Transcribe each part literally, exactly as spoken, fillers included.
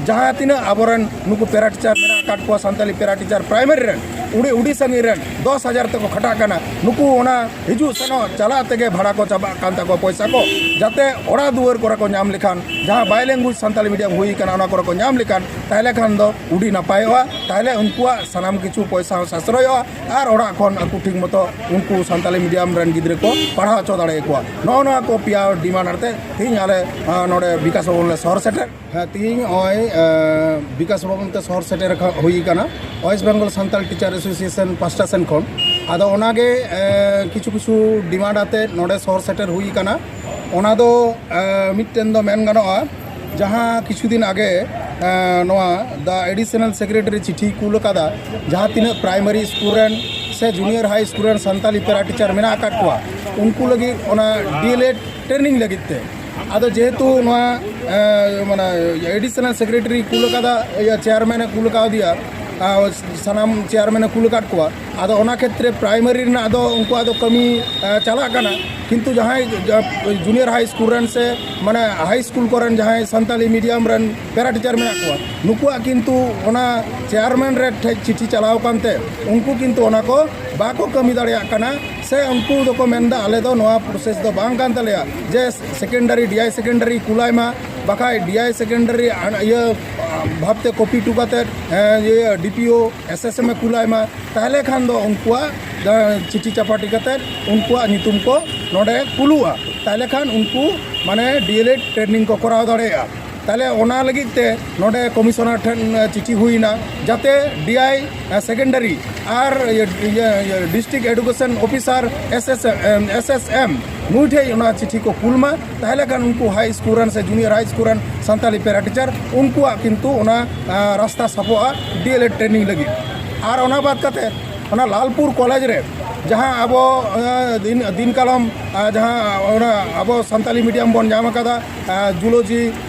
ᱡᱟᱦᱟᱸ ᱛᱤᱱᱟᱹᱜ ᱟᱵᱚᱨᱮᱱ ᱱᱩᱠᱩ ᱯᱮᱨᱟ ᱴᱤᱪᱟᱨ ᱢᱮᱱᱟᱜ ᱟᱠᱟᱫ ᱠᱚᱣᱟ, ᱥᱟᱱᱛᱟᱞᱤ ᱯᱮᱨᱟ ᱴᱤᱪᱟᱨ ᱯᱨᱟᱭᱢᱟᱨᱤ ᱨᱮᱱ, ᱩᱰᱤ ᱩᱰᱤ ᱥᱟᱺᱜᱤᱧ ᱨᱮᱱ ᱫᱚᱥ ᱦᱟᱡᱟᱨ ᱛᱮᱠᱚ ᱠᱷᱟᱴᱟᱜ ᱠᱟᱱᱟ᱾ ᱱᱩᱠᱩ ᱚᱱᱟ ᱦᱤᱡᱩᱜ ᱥᱮᱱᱚᱜ ᱪᱟᱞᱟᱜ ᱛᱮᱜᱮ ᱵᱷᱟᱲᱟ ᱠᱚ ᱪᱟᱵᱟᱜ ᱠᱟᱱ ᱛᱟᱠᱚᱣᱟ ᱯᱚᱭᱥᱟ ᱠᱚ, ᱡᱟᱛᱮ ᱚᱲᱟᱜ ᱫᱩᱣᱟᱹᱨ ᱠᱚᱨᱮ ᱠᱚ ᱧᱟᱢ ᱞᱮᱠᱷᱟᱱ, ᱡᱟᱦᱟᱸ ᱵᱟᱭ ᱞᱮᱝᱜᱩᱭᱮᱡᱽ ᱥᱟᱱᱛᱟᱞᱤ ᱢᱤᱰᱤᱭᱟᱢ ᱦᱩᱭ ᱠᱟᱱᱟ, ᱚᱱᱟ ᱠᱚᱨᱮ ᱠᱚ ᱧᱟᱢ ᱞᱮᱠᱷᱟᱱ, ᱛᱟᱦᱚᱞᱮ ᱠᱷᱟᱱ ᱫᱚ ᱩᱰᱤ ᱱᱟᱯᱟᱭᱚᱜᱼᱟ᱾ ᱛᱟᱦᱚᱞᱮ ᱩᱱᱠᱩᱣᱟᱜ ᱥᱟᱱᱟᱢ ᱠᱤᱪᱷᱩ ᱯᱚᱭᱥᱟ ᱦᱚᱸ ᱥᱟᱥᱨᱚᱭᱚᱜᱼᱟ ᱟᱨ ᱚᱲᱟᱜ ᱠᱷᱚᱱ ᱟᱠᱚ ᱴᱷᱤᱠ ᱢᱚᱛᱚ ᱩᱱᱠᱩ ᱥᱟᱱᱛᱟᱞᱤ ᱢᱤᱰᱤᱭᱟᱢ ᱨᱮᱱ ᱜᱤᱫᱽᱨᱟᱹ ᱠᱚ ᱯᱟᱲᱦᱟᱣ ᱦᱚᱪᱚ ᱫᱟᱲᱮᱭᱟᱠᱚᱣᱟ᱾ ᱱᱚᱜᱼᱚ ᱱᱚᱣᱟ ᱠᱚ ᱯᱮᱭᱟ ᱰᱤᱢᱟᱱᱰ ᱟᱨᱛᱮ ᱛᱮᱦᱮᱧ ᱟᱞᱮ, ᱟᱸ, ᱱᱚᱰᱮ ᱵᱤᱠᱟᱥ ᱵᱷᱚᱵᱚᱱ ᱞᱮ ᱥᱚᱦᱚᱨ ᱥᱮᱴᱮᱨ᱾ ᱦᱮᱸ, ᱛᱮᱦᱮᱧ ᱱᱚᱜᱼᱚᱭ, ᱟᱸ, ᱵᱤᱠᱟᱥ ᱵᱷᱚᱵᱚᱱ ᱛᱮ ᱥᱚᱦᱚᱨ ᱥᱮᱴᱮᱨ ᱟᱠᱟ-, ᱦᱩᱭ ᱟᱠᱟᱱᱟ West Bengal Santal teacher association ᱯᱟᱥᱴᱟ ᱥᱮᱱ ᱠᱷᱚᱱ᱾ ᱟᱫᱚ ᱚᱱᱟᱜᱮ, ᱟᱸ, ᱠᱤᱪᱷᱩ ᱠᱤᱪᱷᱩ ᱰᱤᱢᱟᱱᱰ ᱟᱛᱮ ᱱᱚᱰᱮ ᱥᱚᱦᱚᱨ ᱥᱮᱴᱮᱨ ᱦᱩᱭ ᱟᱠᱟᱱᱟ᱾ ᱚᱱᱟ ᱫᱚ, ᱟᱸ, ᱢᱤᱫᱴᱮᱱ ᱫᱚ ᱢᱮᱱ ᱜᱟᱱᱚᱜᱼᱟ, ᱡᱟᱦᱟᱸ ᱠᱤᱪᱷᱩ ᱫᱤᱱ ᱟᱜᱮ, ᱟᱸ, ᱱᱚᱣᱟ ᱫᱟ ᱮᱰᱤᱥᱚᱱᱟᱞ ᱥᱮᱠᱨᱮᱴᱟᱨᱤ ᱪᱤᱴᱷᱤ ᱠᱩᱞ ᱟᱠᱟᱫᱟ, ᱡᱟᱦᱟᱸ ᱛᱤᱱᱟᱹᱜ ᱯᱨᱟᱭᱢᱟᱨᱤ ᱥᱠᱩᱞ ᱨᱮᱱ ᱥᱮ ᱡᱩᱱᱤᱭᱟᱨ ᱦᱟᱭ ᱥᱠᱩᱞ ᱨᱮᱱ ᱥᱟᱱᱛᱟᱞᱤ ᱯᱮᱨᱟ ᱴᱤᱪᱟᱨ ᱢᱮᱱᱟᱜ ᱟᱠᱟᱫ ᱠᱚᱣᱟ, ᱩᱱᱠᱩ ᱞᱟᱹᱜᱤᱫ ᱚᱱᱟ ᱰᱤ ᱮᱞ ᱮᱰ ᱴᱨᱮᱱᱤᱝ ᱞᱟᱹᱜᱤᱫ ᱛᱮ᱾ ᱟᱫᱚ ᱡᱮᱦᱮᱛᱩ ᱱᱚᱣᱟ, ᱮ, ᱢᱟᱱᱮ, ᱮᱰᱤᱥᱚᱱᱟᱞ ᱥᱮᱠᱨᱮᱴᱟᱨᱤ ᱠᱩᱞ ᱟᱠᱟᱫᱟ, ᱤᱭᱟᱹ, ᱪᱮᱭᱟᱨᱢᱮᱱ ᱮ ᱠᱩᱞ ᱟᱠᱟᱫᱮᱭᱟ, ᱟᱨ ᱥᱟᱱᱟᱢ ᱪᱮᱭᱟᱨᱢᱮᱱ ᱮ ᱠᱩᱞ ᱟᱠᱟᱫ ᱠᱚᱣᱟ᱾ ᱟᱫᱚ ᱚᱱᱟ ᱠᱷᱮᱛᱨᱮ ᱯᱨᱟᱭᱢᱟᱨᱤ ᱨᱮᱱᱟᱜ ᱫᱚ ᱩᱱᱠᱩᱣᱟᱜ ᱫᱚ ᱠᱟᱹᱢᱤ, ᱮ, ᱪᱟᱞᱟᱜ ᱠᱟᱱᱟ, ᱠᱤᱱᱛᱩ ᱡᱟᱦᱟᱸᱭ, ᱡᱟ-, ᱡᱩᱱᱤᱭᱟᱨ ᱦᱟᱭ ᱥᱠᱩᱞ ᱨᱮᱱ ᱥᱮ, ᱢᱟᱱᱮ, ᱦᱟᱭ ᱥᱠᱩᱞ ᱠᱚᱨᱮᱱ ᱡᱟᱦᱟᱸᱭ ᱥᱟᱱᱛᱟᱞᱤ ᱢᱤᱰᱤᱭᱟᱢ ᱨᱮᱱ ᱯᱮᱨᱟ ᱴᱤᱪᱟᱨ ᱢᱮᱱᱟᱜ ᱠᱚᱣᱟ, ᱱᱩᱠᱩᱣᱟᱜ ᱠᱤᱱᱛᱩ ᱚᱱᱟ ᱪᱮᱭᱟᱨᱢᱮᱱ ᱨᱮ ᱴᱷᱮᱡ ᱪᱤᱴᱷᱤ ᱪᱟᱞᱟᱣ ᱟᱠᱟᱱᱛᱮ ᱩᱱᱠᱩ ᱠᱤᱱᱛᱩ ᱚᱱᱟ ᱠᱚ ᱵᱟᱠᱚ ᱠᱟᱹᱢᱤ ᱫᱟᱲᱮᱭᱟᱜ ᱠᱟᱱᱟ᱾ ᱥᱮ ᱩᱱᱠᱩ ᱫᱚᱠᱚ ᱢᱮᱱᱫᱟ, "ᱟᱞᱮ ᱫᱚ ᱱᱚᱣᱟ ᱯᱨᱚᱥᱮᱥ ᱫᱚ ᱵᱟᱝ ᱠᱟᱱ ᱛᱟᱞᱮᱭᱟ ᱡᱮ ᱥᱮᱠᱮᱱᱰᱟᱨᱤ, ᱰᱤ ᱟᱭ ᱥᱮᱠᱮᱱᱰᱟᱨᱤ ᱠᱩᱞᱟᱭ ᱢᱟ, ᱵᱟᱠᱷᱟᱡ ᱰᱤ ᱟᱭ ᱥᱮᱠᱮᱱᱰᱟᱨᱤ ᱟᱱ-, ᱤᱭᱟᱹ, ᱵᱷᱟᱵᱽᱛᱮ ᱠᱚᱯᱤ ᱦᱚᱴᱚ ᱠᱟᱛᱮᱫ, ᱮ, ᱤᱭᱟᱹ, ᱰᱤ ᱯᱤ ᱳ, ᱮᱥ ᱮᱥ ᱮᱢ ᱮ ᱠᱩᱞᱟᱭ ᱢᱟ, ᱛᱟᱦᱚᱞᱮ ᱠᱷᱟᱱ ᱫᱚ ᱩᱱᱠᱩᱣᱟᱜ, ᱮ, ᱪᱤᱴᱷᱤ ᱪᱟᱯᱟᱴᱤ ᱠᱟᱛᱮᱫ ᱩᱱᱠᱩᱣᱟᱜ ᱧᱩᱛᱩᱢ ᱠᱚ ᱱᱚᱰᱮ ᱠᱩᱞᱩᱜᱼᱟ, ᱛᱟᱦᱚᱞᱮ ᱠᱷᱟᱱ ᱩᱱᱠᱩ, ᱢᱟᱱᱮ, ᱰᱤ ᱮᱞ ᱮᱰ ᱴᱨᱮᱱᱤᱝ ᱠᱚ ᱠᱚᱨᱟᱣ ᱫᱟᱲᱮᱭᱟᱜᱼᱟ᱾" ᱛᱟᱦᱚᱞᱮ ᱚᱱᱟ ᱞᱟᱹᱜᱤᱫ ᱛᱮ ᱱᱚᱰᱮ ᱠᱚᱢᱤᱥᱚᱱᱟᱨ ᱴᱷᱮᱱ, ᱮ, ᱪᱤᱴᱷᱤ ᱦᱩᱭᱱᱟ, ᱡᱟᱛᱮ ᱰᱤ ᱟᱭ, ᱮ, ᱥᱮᱠᱮᱱᱰᱟᱨᱤ ᱟᱨ ᱤᱭᱟᱹ, ᱤᱭᱟᱹ, ᱤᱭᱟᱹ, district education officer, S S M, S S M, ᱱᱩᱭ ᱴᱷᱮᱡ ᱚᱱᱟ ᱪᱤᱴᱷᱤ ᱠᱚ ᱠᱩᱞ ᱢᱟ᱾ ᱛᱟᱦᱚᱞᱮ ᱠᱷᱟᱱ ᱩᱱᱠᱩ ᱦᱟᱭ ᱥᱠᱩᱞ ᱨᱮᱱ ᱥᱮ ᱡᱩᱱᱤᱭᱟᱨ ᱦᱟᱭ ᱥᱠᱩᱞ ᱨᱮᱱ ᱥᱟᱱᱛᱟᱞᱤ ᱯᱮᱨᱟ ᱴᱤᱪᱟᱨ, ᱩᱱᱠᱩᱣᱟᱜ ᱠᱤᱱᱛᱩ ᱚᱱᱟ, ᱟ, ᱨᱟᱥᱛᱟ ᱥᱟᱯᱚᱜᱼᱟ ᱰᱤ ᱮᱞ ᱮᱰ ᱴᱨᱮᱱᱤᱝ ᱞᱟᱹᱜᱤᱫ᱾ ᱟᱨ ᱚᱱᱟ ᱵᱟᱫ ᱠᱟᱛᱮ ᱚᱱᱟ ᱞᱟᱞᱯᱩᱨ ᱠᱚᱞᱮᱡᱽ ᱨᱮ ᱡᱟᱦᱟᱸ ᱟᱵᱚ ᱫᱤᱱ ᱫᱤᱱ ᱠᱟᱞᱚᱢ ᱡᱟᱦᱟᱸ ᱚᱱᱟ ᱟᱵᱚ ᱥᱟᱱᱛᱟᱞᱤ ᱢᱤᱰᱤᱭᱟᱢ ᱵᱚᱱ ᱧᱟᱢ ᱟᱠᱟᱫᱟ, ᱡᱩᱞᱚᱡᱤ,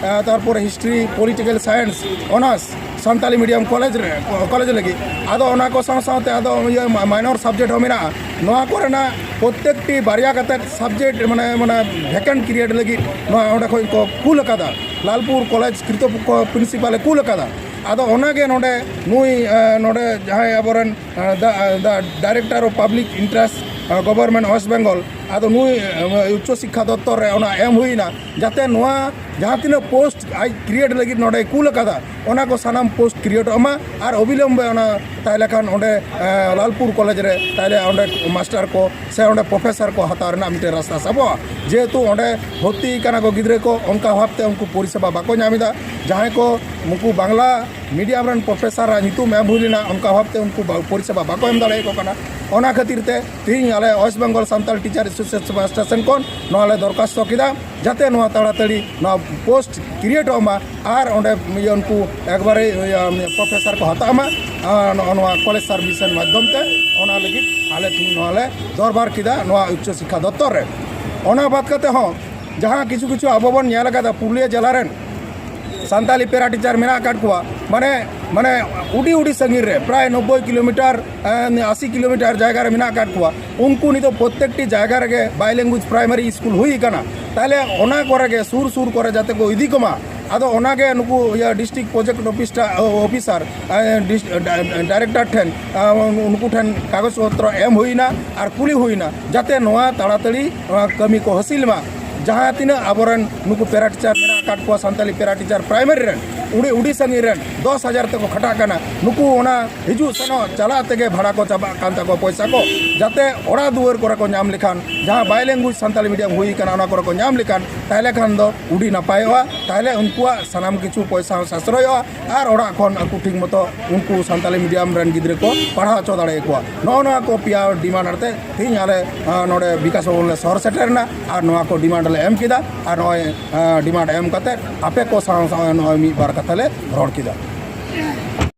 ᱛᱟᱨᱯᱚᱨᱮ history, political science honours Santali medium college ᱨᱮ ᱠᱚᱞᱮᱡᱽ ᱞᱟᱹᱜᱤᱫ᱾ ᱟᱫᱚ ᱚᱱᱟ ᱠᱚ ᱥᱟᱶ ᱥᱟᱶᱛᱮ ᱟᱫᱚ ᱤᱭᱟᱹ ᱢᱟᱭᱱᱚᱨ ᱥᱟᱵᱡᱮᱠᱴ ᱦᱚᱸ ᱢᱮᱱᱟᱜᱼᱟ᱾ ᱱᱚᱣᱟ ᱠᱚᱨᱮᱱᱟᱜ ᱯᱨᱚᱛᱮᱠᱴᱤ ᱵᱟᱨᱭᱟ ᱠᱟᱛᱮᱫ ᱥᱟᱵᱡᱮᱠᱴ ᱢᱟᱱᱮ ᱢᱟᱱᱮ ᱵᱷᱮᱠᱮᱱᱴ ᱠᱨᱤᱭᱮᱴ ᱞᱟᱹᱜᱤᱫ ᱱᱚᱣᱟ ᱚᱸᱰᱮ ᱠᱷᱚᱱ ᱠᱚ ᱠᱩᱞ ᱟᱠᱟᱫᱟ, ᱞᱟᱞᱯᱩᱨ ᱠᱚᱞᱮᱡᱽ ᱠᱨᱤᱛᱚᱯᱚᱠᱠᱷᱚ ᱯᱨᱤᱱᱥᱤᱯᱟᱞᱮ ᱠᱩᱞ ᱟᱠᱟᱫᱟ᱾ ᱟᱫᱚ ᱚᱱᱟᱜᱮ ᱱᱚᱰᱮ ᱱᱩᱭ ᱱᱚᱰᱮ ᱡᱟᱦᱟᱸᱭ ᱟᱵᱚᱨᱮᱱ director of public interest, government West Bengal, ᱟᱫᱚ ᱱᱩᱭ ᱩᱪᱪᱚ ᱥᱤᱠᱠᱷᱟ ᱫᱚᱯᱛᱚᱨ ᱨᱮ ᱚᱱᱟ ᱮᱢ ᱦᱩᱭᱱᱟ, ᱡᱟᱛᱮ ᱱᱚᱣᱟ ᱡᱟᱦᱟᱸ ᱛᱤᱱᱟᱹᱜ ᱯᱳᱥᱴ ᱟᱡ ᱠᱨᱤᱭᱮᱴ ᱞᱟᱹᱜᱤᱫ ᱱᱚᱰᱮᱭ ᱠᱩᱞ ᱟᱠᱟᱫᱟ, ᱚᱱᱟ ᱠᱚ ᱥᱟᱱᱟᱢ ᱯᱳᱥᱴ ᱠᱨᱤᱭᱮᱴᱚᱜ ᱢᱟ᱾ ᱟᱨ ᱚᱵᱤᱞᱚᱢᱵᱮ ᱚᱱᱟ ᱛᱟᱦᱞᱮ ᱠᱷᱟᱱ ᱚᱸᱰᱮ ᱞᱟᱞᱯᱩᱨ ᱠᱚᱞᱮᱡᱽ ᱨᱮ ᱛᱟᱦᱞᱮ ᱚᱸᱰᱮ ᱢᱟᱥᱴᱟᱨ ᱠᱚ ᱥᱮ ᱚᱸᱰᱮ ᱯᱨᱚᱯᱷᱮᱥᱟᱨ ᱠᱚ ᱦᱟᱛᱟᱣ ᱨᱮᱱᱟᱜ ᱢᱤᱫᱴᱮᱱ ᱨᱟᱥᱛᱟ ᱥᱟᱵᱚᱜᱼᱟ᱾ ᱡᱮᱦᱮᱛᱩ ᱚᱸᱰᱮ ᱵᱷᱚᱨᱛᱤ ᱠᱟᱱᱟ ᱠᱚ ᱜᱤᱫᱽᱨᱟᱹ ᱠᱚ, ᱚᱱᱠᱟ ᱵᱷᱟᱵᱽᱛᱮ ᱩᱱᱠᱩ ᱯᱚᱨᱤᱥᱮᱵᱟ ᱵᱟᱠᱚ ᱧᱟᱢ ᱮᱫᱟ᱾ ᱡᱟᱦᱟᱸᱭ ᱠᱚ ᱩᱱᱠᱩ ᱵᱟᱝᱞᱟ ᱢᱤᱰᱤᱭᱟᱢ ᱨᱮᱱ ᱯᱨᱚᱯᱷᱮᱥᱟᱨᱟᱜ ᱧᱩᱛᱩᱢ ᱮᱢ ᱦᱩᱭ ᱞᱮᱱᱟ, ᱚᱱᱠᱟ ᱵᱷᱟᱵᱽᱛᱮ ᱩᱱᱠᱩ ᱯᱚᱨᱤᱥᱮᱵᱟ ᱵᱟᱠᱚ ᱮᱢ ᱫᱟᱲᱮᱭᱟᱠᱚ ᱠᱟᱱᱟ᱾ ᱚᱱᱟ ᱠᱷᱟᱹᱛᱤᱨ ᱛᱮ ᱛᱮᱦᱮᱧ ᱟᱞᱮ West Bengal Santal teacher association ᱯᱟᱦᱴᱟ ᱥᱮᱱ ᱠᱷᱚᱱ ᱱᱚᱣᱟ ᱞᱮ ᱫᱚᱨᱠᱷᱟᱥᱛᱚ ᱠᱮᱫᱟ, ᱡᱟᱛᱮ ᱱᱚᱣᱟ ᱛᱟᱲᱟᱛᱟᱲᱤ ᱱᱚᱣᱟ ᱯᱳᱥᱴ ᱠᱨᱤᱭᱮᱴᱚᱜ ᱢᱟ ᱟᱨ ᱚᱸᱰᱮ ᱤᱭᱟᱹ ᱩᱱᱠᱩ ᱮᱠᱵᱟᱨᱮ ᱤᱭᱟᱹ ᱯᱨᱚᱯᱷᱮᱥᱟᱨ ᱠᱚ ᱦᱟᱛᱟᱜ ᱢᱟ, ᱟᱨ ᱱᱚᱜᱼᱚ ᱱᱚᱣᱟ ᱠᱚᱞᱮᱡᱽ ᱥᱟᱨᱵᱷᱤᱥ ᱨᱮᱱ ᱢᱟᱫᱽᱫᱷᱚᱢ ᱛᱮ᱾ ᱚᱱᱟ ᱞᱟᱹᱜᱤᱫ ᱟᱞᱮ ᱛᱮᱦᱮᱧ ᱱᱚᱣᱟ ᱞᱮ ᱫᱚᱨᱵᱟᱨ ᱠᱮᱫᱟ ᱱᱚᱣᱟ ᱩᱪᱪᱚ ᱥᱤᱠᱠᱷᱟ ᱫᱚᱯᱛᱚᱨ ᱨᱮ᱾ ᱚᱱᱟ ᱵᱟᱫ ᱠᱟᱛᱮ ᱦᱚᱸ ᱡᱟᱦᱟᱸ ᱠᱤᱪᱷᱩ ᱠᱤᱪᱷᱩ ᱟᱵᱚ ᱵᱚᱱ ᱧᱮᱞ ᱟᱠᱟᱫᱟ ᱯᱩᱨᱩᱞᱤᱭᱟᱹ ᱡᱮᱞᱟ ᱨᱮᱱ ᱥᱟᱱᱛᱟᱞᱤ ᱯᱮᱨᱟ ᱴᱤᱪᱟᱨ ᱢᱮᱱᱟᱜ ᱟᱠᱟᱫ ᱠᱚᱣᱟ, ᱢᱟᱱᱮ ᱢᱟᱱᱮ ᱩᱰᱤ ᱩᱰᱤ ᱥᱟᱺᱜᱤᱧ ᱨᱮ ᱯᱨᱟᱭ ᱱᱚᱵᱵᱳᱭ ᱠᱤᱞᱳᱢᱤᱴᱟᱨ, ᱟᱥᱤ ᱠᱤᱞᱳᱢᱤᱴᱟᱨ ᱡᱟᱭᱜᱟ ᱨᱮ ᱢᱮᱱᱟᱜ ᱟᱠᱟᱫ ᱠᱚᱣᱟ᱾ ᱩᱱᱠᱩ ᱱᱤᱛᱚᱜ ᱯᱨᱚᱛᱮᱠᱴᱤ ᱡᱟᱭᱜᱟ ᱨᱮᱜᱮ ᱵᱟᱭ ᱞᱮᱝᱜᱩᱭᱮᱡᱽ ᱯᱨᱟᱭᱢᱟᱨᱤ ᱥᱠᱩᱞ ᱦᱩᱭ ᱟᱠᱟᱱᱟ᱾ ᱛᱟᱦᱞᱮ ᱚᱱᱟ ᱠᱚᱨᱮ ᱜᱮ ᱥᱩᱨ ᱥᱩᱨ ᱠᱚᱨᱮ ᱡᱟᱛᱮ ᱠᱚ ᱤᱫᱤ ᱠᱚᱢᱟ᱾ ᱟᱫᱚ ᱚᱱᱟᱜᱮ ᱱᱩᱠᱩ ᱤᱭᱟᱹ ᱰᱤᱥᱴᱨᱤᱠᱴ ᱯᱨᱚᱡᱮᱠᱴ ᱚᱯᱷᱤᱥ ᱚᱯᱷᱤᱥᱟᱨ, ᱰᱤᱥ-, ᱰᱟ-, ᱰᱟᱭᱨᱮᱠᱴᱚᱨ ᱴᱷᱮᱱ ᱱᱩᱠᱩ ᱴᱷᱮᱱ ᱠᱟᱜᱚᱡᱽ ᱯᱚᱛᱨᱚ ᱮᱢ ᱦᱩᱭᱱᱟ ᱟᱨ ᱠᱩᱞᱤ ᱦᱩᱭᱱᱟ, ᱡᱟᱛᱮ ᱱᱚᱣᱟ ᱛᱟᱲᱟᱛᱟᱲᱤ ᱱᱚᱣᱟ ᱠᱟᱹᱢᱤ ᱠᱚ ᱦᱟᱹᱥᱤᱞ ᱢᱟ᱾ ᱡᱟᱦᱟᱸ ᱛᱤᱱᱟᱹᱜ ᱟᱵᱚᱨᱮᱱ ᱱᱩᱠᱩ ᱯᱮᱨᱟ ᱴᱤᱪᱟᱨ ᱢᱮᱱᱟᱜ ᱟᱠᱟᱫ ᱠᱚᱣᱟ, ᱥᱟᱱᱛᱟᱞᱤ ᱯᱮᱨᱟ ᱴᱤᱪᱟᱨ ᱯᱨᱟᱭᱢᱟᱨᱤ ᱨᱮᱱ, ᱩᱰᱤ ᱩᱰᱤ ᱥᱟᱺᱜᱤᱧ ᱨᱮᱱ ᱫᱚᱥ ᱦᱟᱡᱟᱨ ᱛᱮᱠᱚ ᱠᱷᱟᱴᱟᱜ ᱠᱟᱱᱟ᱾ ᱱᱩᱠᱩ ᱚᱱᱟ ᱦᱤᱡᱩᱜ ᱥᱮᱱᱚᱜ ᱪᱟᱞᱟᱜ ᱛᱮᱜᱮ ᱵᱷᱟᱲᱟ ᱠᱚ ᱪᱟᱵᱟᱜ ᱠᱟᱱ ᱛᱟᱠᱚᱣᱟ ᱯᱚᱭᱥᱟ ᱠᱚ, ᱡᱟᱛᱮ ᱚᱲᱟᱜ ᱫᱩᱣᱟᱹᱨ ᱠᱚᱨᱮ ᱠᱚ ᱧᱟᱢ ᱞᱮᱠᱷᱟᱱ, ᱡᱟᱦᱟᱸ ᱵᱟᱭ ᱞᱮᱝᱜᱩᱭᱮᱡᱽ ᱥᱟᱱᱛᱟᱞᱤ ᱢᱤᱰᱤᱭᱟᱢ ᱦᱩᱭ ᱟᱠᱟᱱᱟ, ᱚᱱᱟ ᱠᱚᱨᱮ ᱠᱚ ᱧᱟᱢ ᱞᱮᱠᱷᱟᱱ, ᱛᱟᱦᱚᱞᱮ ᱠᱷᱟᱱ ᱫᱚ ᱩᱰᱤ ᱱᱟᱯᱟᱭᱚᱜᱼᱟ᱾ ᱛᱟᱦᱚᱞᱮ ᱩᱱᱠᱩᱣᱟᱜ ᱥᱟᱱᱟᱢ ᱠᱤᱪᱷᱩ ᱯᱚᱭᱥᱟ ᱦᱚᱸ ᱥᱟᱥᱨᱚᱭᱚᱜᱼᱟ ᱟᱨ ᱚᱲᱟᱜ ᱠᱷᱚᱱ ᱟᱠᱚ ᱴᱷᱤᱠ ᱢᱚᱛᱚ ᱩᱱᱠᱩ ᱥᱟᱱᱛᱟᱞᱤ ᱢᱤᱰᱤᱭᱟᱢ ᱨᱮᱱ ᱜᱤᱫᱽᱨᱟᱹ ᱠᱚ ᱯᱟᱲᱦᱟᱣ ᱦᱚᱪᱚ ᱫᱟᱲᱮᱭᱟᱠᱚᱣᱟ᱾ ᱱᱚᱜᱼᱚ ᱱᱚᱣᱟ ᱠᱚ ᱯᱮᱭᱟ ᱰᱤᱢᱟᱱᱰ ᱟᱛᱮ ᱛᱮᱦᱮᱧ ᱟᱞᱮ, ᱟᱸ, ᱱᱚᱰᱮ ᱵᱤᱠᱟᱥ ᱵᱷᱚᱵᱚᱱ ᱞᱮ ᱥᱚᱦᱚᱨ ᱥᱮᱴᱮᱨ ᱮᱱᱟ ᱟᱨ ᱱᱚᱣᱟ ᱠᱚ ᱰᱤᱢᱟᱱᱰ ᱞᱮ ᱮᱢ ᱠᱮᱫᱟ᱾ ᱟᱨ ᱱᱚᱜᱼᱚᱭ, ᱟᱸ, ᱰᱤᱢᱟᱱᱰ ᱮᱢ ᱠᱟᱛᱮ ᱟᱯᱮ ᱠᱚ ᱥᱟᱶ ᱥᱟᱶ ᱱᱚᱜᱼᱚᱭ ᱢᱤᱫ ᱵᱟᱨ ᱠᱟᱛᱷᱟ ᱞᱮ ᱨᱚᱲ ᱠᱮᱫᱟ᱾